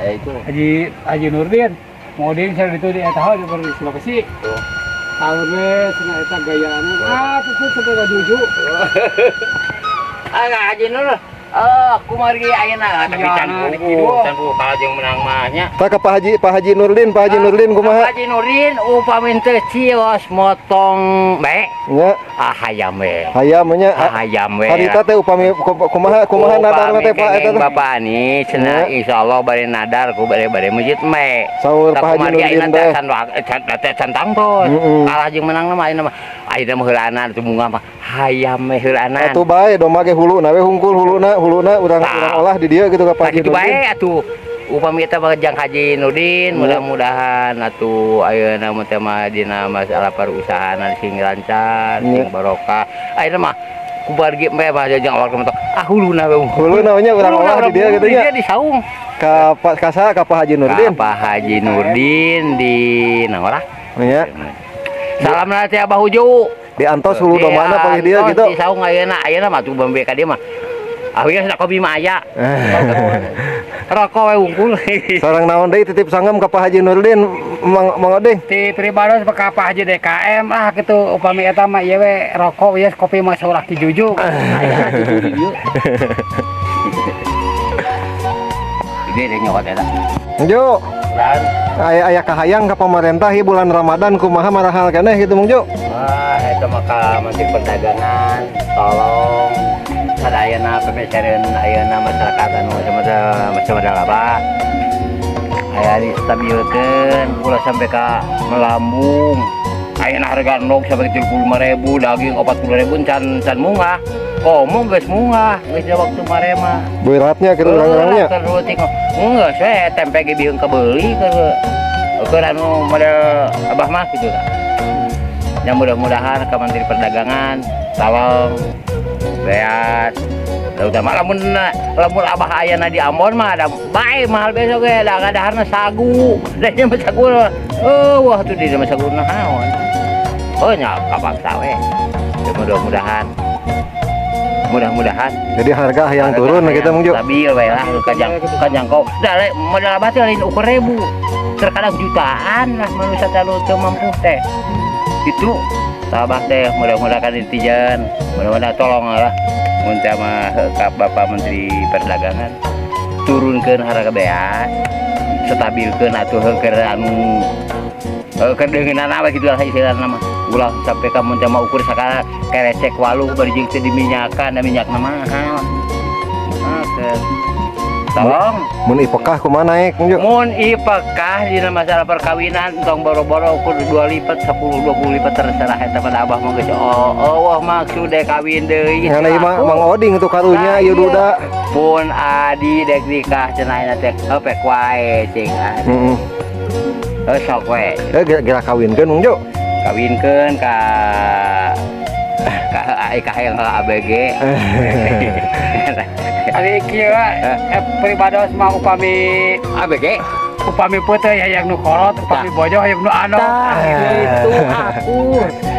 Ya itu. Haji Haji Nurdin. Modin saya itu di eta di Sulawesi. Tuh. Tahun we cenah eta gayana. Ah, terus sampai ka Juju. Ah, nggak, Haji Nur. Eh, kumargi ayeuna tapi can Iya, puguh, can puguh kalah jeung menang mah nya. Tah ka Pak Haji Nurdin, Pak Haji Nurdin kumaha? Pak Haji Nurdin upami teu cios motong be, Nya, ah hayam we. Hayam nya. Ah hayam we. Harita teh upami kumaha kumaha nadar teh Pak eta teh? Bapak ani cenah insyaallah bade nadar ku bade bade masjid me. Saur Pak Haji Nurdin teh. Can can can tangtos. Kalah jeung menang mah ayeuna mah. Ayeuna mah heulaanan teu bunga mah hayam we heulaanan. Atuh bae domba ge huluna we hungkul huluna huluna urang urang olah di dieu gitu ka Pak Haji Kitu Nurdin. Bae atuh. Upami eta mah jang Haji Nurdin mudah-mudahan atuh ayeuna mah teh mah dina masalah perusahaan sing lancar, sing barokah. Ayeuna mah kubargi meh mah jang awal mentok. Ah huluna we. Huluna we nya urang olah di dieu gitu nya. Di dieu di saung. Ka Pak Kasa ka Pak Haji Nurdin. Ka Pak Haji Nurdin di Nangorak. Nya. Salam lah teh Abah Uju. Diantos hulu dombana palih dieu gitu. Di saung ayeuna ayeuna mah tuh bambe ka dieu mah. Ah wieu kopi mah aya. Rokok we wungkul. Sarang naon deui titip sanggem ka Pak Haji Nurdin Mang Mang Oding? Ti pribados ka Pak Haji DKM ah gitu upami eta mah ieu we rokok ieu kopi mah saurah ki Juju. Aya Juju di dieu. Gede deh nyokot eta. Jo, Dan aya aya kahayang ka pemerintah ieu bulan Ramadan kumaha marahal keneh gitu Mang Jo? Wah, eta mah ka Menteri Perdagangan, tolong sadayana pemesareun ayeuna masyarakat anu macam-macam apa aya distabilkeun ulah sampai ka melambung. Ayeuna harga endog sampai 35.000, daging 40.000 can can munggah. Komo geus munggah, geus di waktu marema. Beratnya gitu urang-urangnya. Enggak, saya tempe ge bieung kebeuli keur anu model abah mah gitu lah. Ya mudah-mudahan ke Menteri Perdagangan tolong beas terutama lamun lamun abah ayana di Ambon mah ada bae mahal besok ge da kadaharna sagu. Da ieu mah sagu. Oh, wah tuh di mah sagu naon. Oh nya kapaksa we. Ya, mudah-mudahan mudah-mudahan Jadi harga yang turun gitu Mang Jo. Stabil we lah kajang kajangkau. Da modal abah teh lain ukur ribu. Terkadang jutaan lah manusia teh anu teu mampu teh. Itu tabah teh mudah-mudahan netizen mudah-mudahan tolong lah mun teh mah ka Bapak Menteri Perdagangan turunkeun harga beas stabilkeun atuh keur anu keur deungeunana we kitu lah istilahna mah ulah sampai ka mun teh mah ukur sakala keresek waluh bari jeung teu diminyakan da minyakna mahal. Oke. Tolong. Mun ipekah kumaha naik Mang Jo? Mun ipekah dina masalah perkawinan tong boro-boro ukur dua lipat 10 20 lipat terserah eta pada abah mah geus oh, oh wah maksud dek kawin deui. Ngan ieu mah Mang Oding tuh karunya ieu duda. Pun adi dek nikah cenah ayeuna teh heuh wae cing ah. Heeh. Heuh sok we. Eh geura kawinkeun Mang Jo. Kawinkeun ka ka ai ka hayang ka ABG. Ari kieu pribados mah upami ABG. Upami peuteui hayang nu kolot, upami bojo hayang nu anom. Tah gitu aku.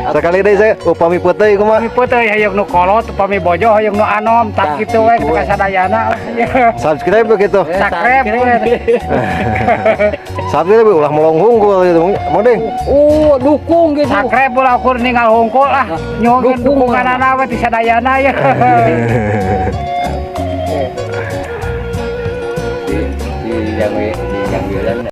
Sekali deui saya upami peuteui kumaha? Upami peuteui hayang nu kolot, upami bojo hayang nu anom, tak Tah, kitu we kitu we. Ka sadayana. Subscribe begitu. Subscribe. Subscribe ulah melong hungkul gitu Mang Ding. Oh, dukung gitu. Subscribe ulah ukur ninggal hungkul ah. Nyuhunkeun Dukung. Dukunganana we ti sadayana ya. Di di yang di yang